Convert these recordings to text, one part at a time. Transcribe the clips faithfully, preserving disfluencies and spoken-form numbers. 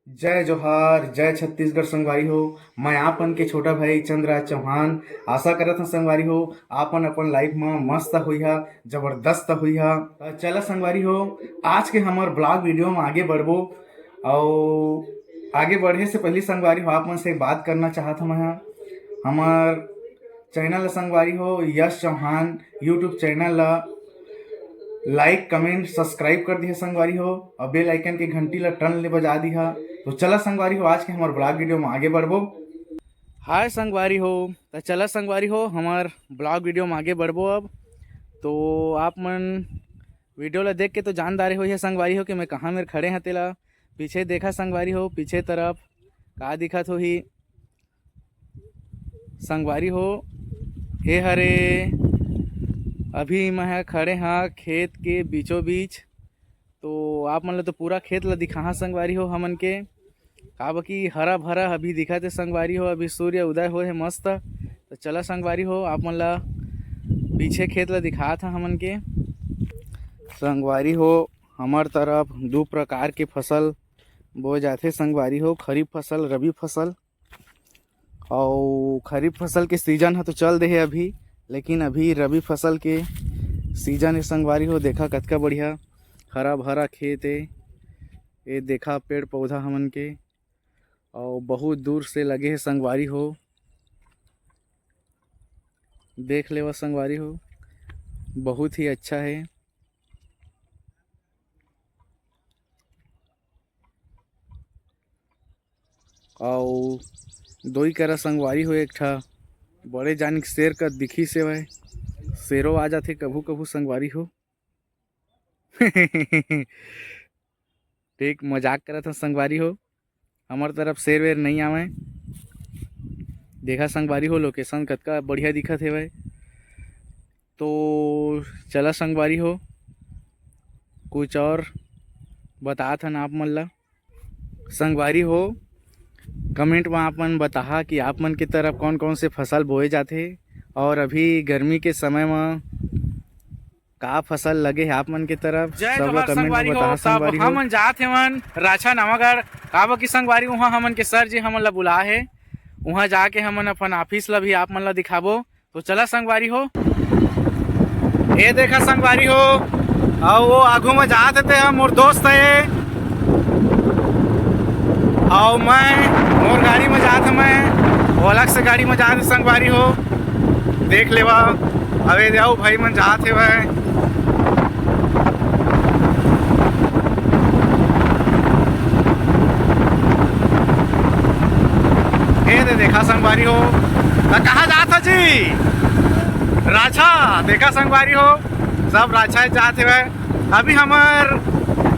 जय जोहार, जय छत्तीसगढ़ संगवारी हो। मैं आपन के छोटा भाई चंद्रराज चौहान। आशा करत हूँ संगवारी हो, आपन अपन लाइफ में मस्त होइहा, जबरदस्त होइहा। त चला संगवारी हो, आज के हमर ब्लॉग वीडियो में आगे बढ़बो। और आगे बढ़े से पहले संगवारी हो, आप मन से बात करना चाहत हूँ मैं, हमर चैनल ला संगवारी हो, यश चौहान यूट्यूब चैनल ला लाइक, कमेंट, सब्सक्राइब कर दिहा संगवारी हो, और बेल आइकन के घंटी ला टन ले बजा दिहा। तो चला संगवारी हो, आज के हमर ब्लॉग वीडियो में आगे बढ़बो। हाय संगवारी हो, तो चला संगवारी हो, हमर ब्लॉग वीडियो में आगे बढ़बो अब। तो आप मन वीडियो ला देख के तो जानदारे होइहा संगवारी हो कि मैं कहाँ मेर खड़े हँव तेला। पीछे देखा संगवारी हो, पीछे तरफ का दिखत होही संगवारी हो। ए हरे, अभी मैं ह खड़े हाँ खेत के बीचों बीच। तो आप मन ल तो पूरा खेत ल दिखाहा संगवारी हो हमन के, काबर कि हरा भरा अभी दिखत हे संगवारी हो। अभी सूर्य उदय होए हे मस्त। तो चला संगवारी हो, आप मन ल पीछे खेत ल दिखात हा हमन के। संगवारी हो, हमर तरफ दू प्रकार के फसल बोए जाथे संगवारी हो, खरीफ फसल, रबी फसल। अउ खरीफ फसल के सीजन ह तो चल दे हे अभी, लेकिन अभी रबी फसल के सीजन हे संगवारी हो। देखा कतका बढ़िया हरा भरा खेत हे। ये देखा पेड़ पौधा हमन के, अउ बहुत दूर से लगे हे संगवारी हो। देख लेवा संगवारी हो, बहुत ही अच्छा हे। अउ दोई करा संगवारी हो, एक ठा बड़े जान के शेर का दिखी से भाई, शेरो आ जाथे कभू कभू संगवारी हो। ठीक मजाक करत हन संगवारी हो, हमर तरफ शेर वेर नहीं आवे। देखा संगवारी हो, लोकेशन कतका बढ़िया दिखत हे भाई। तो चला संगवारी हो, कुछ और बतात हन आप मन ला। संगवारी हो, कमेंट में आप मन बताहा कि आप मन के तरफ कौन कौन से फसल बोए जाथे और अभी गर्मी के समय में का फसल लगे हे आप मन के तरफ, जय सब ला जोहार कमेंट में संगवारी हो। बताहा तब संगवारी हो। हमन जात हेवन राछा नवागढ़, काबर कि संगवारी उहाँ हमन के सर जी हमन ला बुला हे, उहाँ जाके हमन अपन ऑफिस ला भी आप मन ला दिखाबो। तो चला संगवारी हो, ए देखा संगवारी हो, अउ वो आगू में जात हे ते ह मोर दोस्त हे, अउ मैं मोर गाड़ी में जात हे, मैं वो अलग से गाड़ी में जात हे संगवारी हो। देख लेवा, अबे जाओ भाई मन जात हे भाई। ए दे देखा संगवारी हो, त कहाँ जात हो जी? राछा। देखा संगवारी हो, सब राछा जात हे भाई। अभी हमर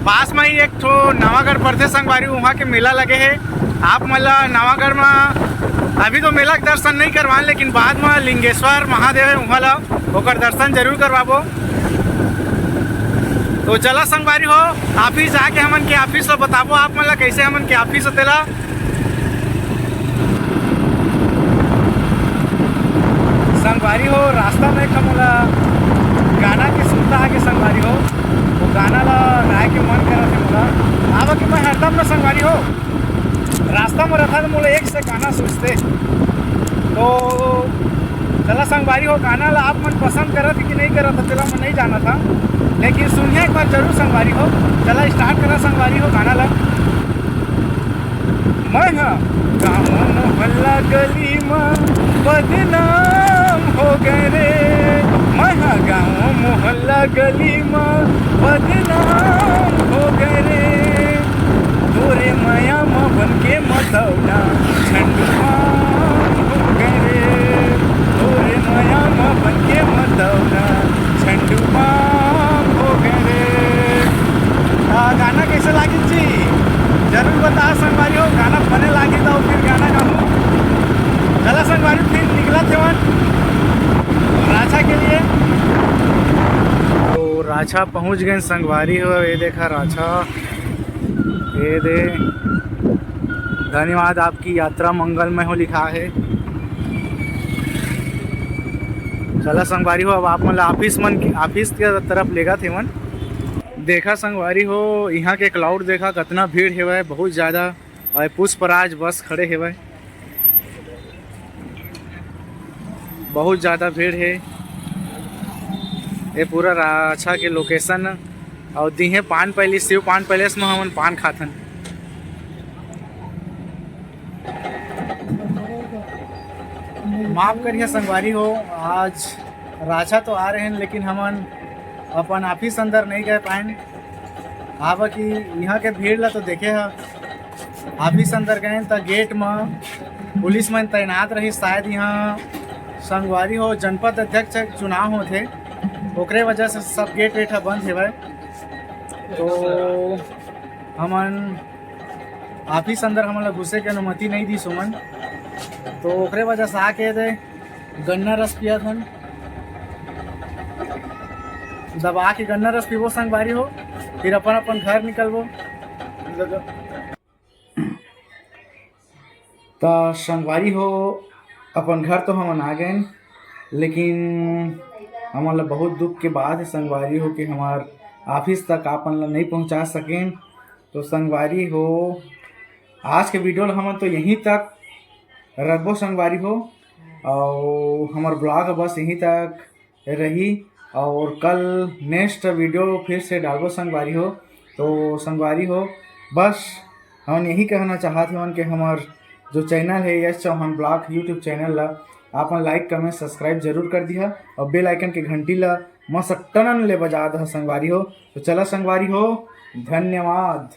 पास में ही एक ठो नवागढ़ परथे संगवारी, उहाँ के मेला लगे हे। आप मन ला नवागढ़ में अभी तो मेला के दर्शन नहीं करवान, लेकिन बाद में लिंगेश्वर महादेव हे, उहाँ ला ओकर दर्शन जरूर करवाबो। तो चला संगवारी हो, ऑफिस जाके हमन के ऑफिस ला बताबो आप मन ला, कैसे हमन के ऑफिस हे तेला। संगवारी हो, रास्ता में एक मोला गाना के सुनता है के संगवारी हो, वो गाना ला गाए के मन करत हे मोला। आवा कि मैं हरदम ना संगवारी हो, रास्ता में रहता तो मोला एक से गाना सोचते। तो चला संगवारी हो, गाना ला आप मन पसंद करत हे कि नहीं करत हे, तेला मैं नहीं जानत हा, लेकिन सुनिया एक बार जरूर संगवारी हो। चला स्टार्ट करा संगवारी हो गाना ला। मैं हा गाँव मोहल्ला गली मा बदनाम हो गए रे, मैं हा गाँव मोहल्ला गली मा बदनाम हो गए रे, तोरे मया मा बन के मतौना झंडू बाम हो गए रे, तोरे मया मा बन के मतौना झंडू बाम हो गए रे। आ, गाना कैसे लागिस जी? जरूर बता संगवारी हो, गाना बने लागी तो फिर गाना गाऊँ। चला संगवारी, फिर निकला थे वन राछा के लिए। तो राछा पहुँच गए संगवारी हो, ये देखा राछा, ये दे, धन्यवाद, आपकी यात्रा मंगलमय हो लिखा है। चला संगवारी हो, अब आप मन ला ऑफिस मन के, ऑफिस के तरफ लेगा थे मन। देखा संगवारी हो, यहाँ के क्राउड देखा, कितना भीड़ हेवय, बहुत ज़्यादा। अउ पुष्पराज बस खड़े हेवय, बहुत ज्यादा भीड़ हे। ये पूरा राछा के लोकेशन। अउ दिहे पान पैलेस, शिव पान पैलेस में हमन पान खाथन। माफ करिए संगवारी हो, आज राछा तो आ रहे हैं, लेकिन हमन अपन ऑफिस अंदर नहीं गए पाएन। काबर कि यहाँ के भीड़ ला तो देखे ह, ऑफिस अंदर गए त गेट म पुलिस मन तैनात रही। शायद यहाँ संगवारी हो, जनपद अध्यक्ष चुनाव होथे, ओकरे वजह से सब गेट वेट ह बंद हेवय। तो हमन ऑफिस अंदर हमन ला घुसे के अनुमति नहीं दी सुमन, तो ओकरे वजह से आके दे गन्ना रस पियाथन। दबा के गन्ना रस पीबो संगवारी हो, फिर अपन अपन घर निकलबो। त संगवारी हो, अपन घर तो हमन आ गए, लेकिन हमन ला बहुत दुख के बात है संगवारी हो कि हमार ऑफिस तक आपन ला नहीं पहुंचा सकेन। तो संगवारी हो, आज के वीडियो ला हमन तो यहीं तक रखबो संगवारी हो, और हमार ब्लॉग बस यहीं तक रही, और कल नेक्स्ट वीडियो फिर से डालबो संगवारी हो। तो संगवारी हो, बस हमन यही कहना चाहत हवन कि हमार जो चैनल है यश चौहान ब्लॉग यूट्यूब चैनल ला आपन लाइक, कमेंट, सब्सक्राइब जरूर कर दिहा, और बेल आइकन के घंटी ला मस्त टनन ले बजा दहा संगवारी हो। तो चला संगवारी हो, धन्यवाद।